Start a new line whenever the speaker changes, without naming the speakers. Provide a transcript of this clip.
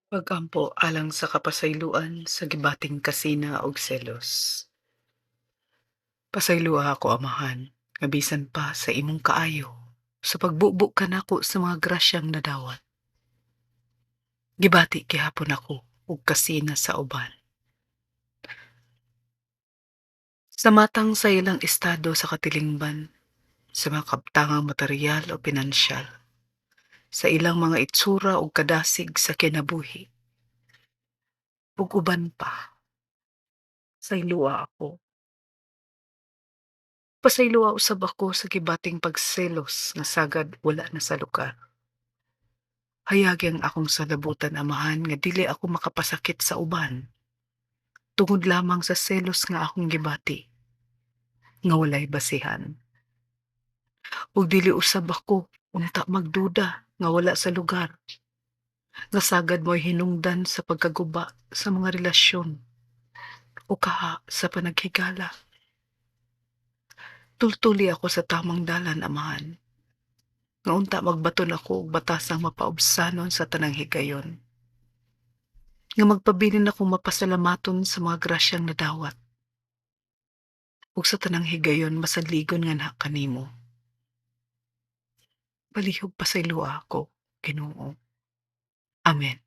Pag-ampo alang sa kapasayloan sa gibating kasina og selos. Pasayloa ako, Amahan, nga bisan pa sa imong kaayo, sa pagbubo kanako sa mga grasyang nadawat, gibati gihapon ako og kasina sa uban. Sa matang sa ilang estado sa katilingban, sa mga kabtangang material o pinansyal, sa ilang mga itsura o kadasig sa kinabuhi, ug uban pa. Sayloa ako. Pasayloa usab ako sa gibating pagselos nga sagad wala na sa lugar. Hayagi ang akong salabutan, Amahan, nga dili ako makapasakit sa uban tungod lamang sa selos nga akong gibati nga walay basihan. Ug dili usab ako unta magduda nga wala sa lugar nga sagad mo'y hinungdan sa pagkaguba sa mga relasyon o kaha sa panaghigala. Tultuli ako sa tamang dalan, Amahan, nga unta magbaton ako og batasang mapaubsanon sa tanang higayon. Nga magpabilin akong mapasalamaton sa mga grasyang nadawat. Ug sa tanang higayon masaligon nga na kanimo. Palihog pasayloa ako, Ginoo. Amen.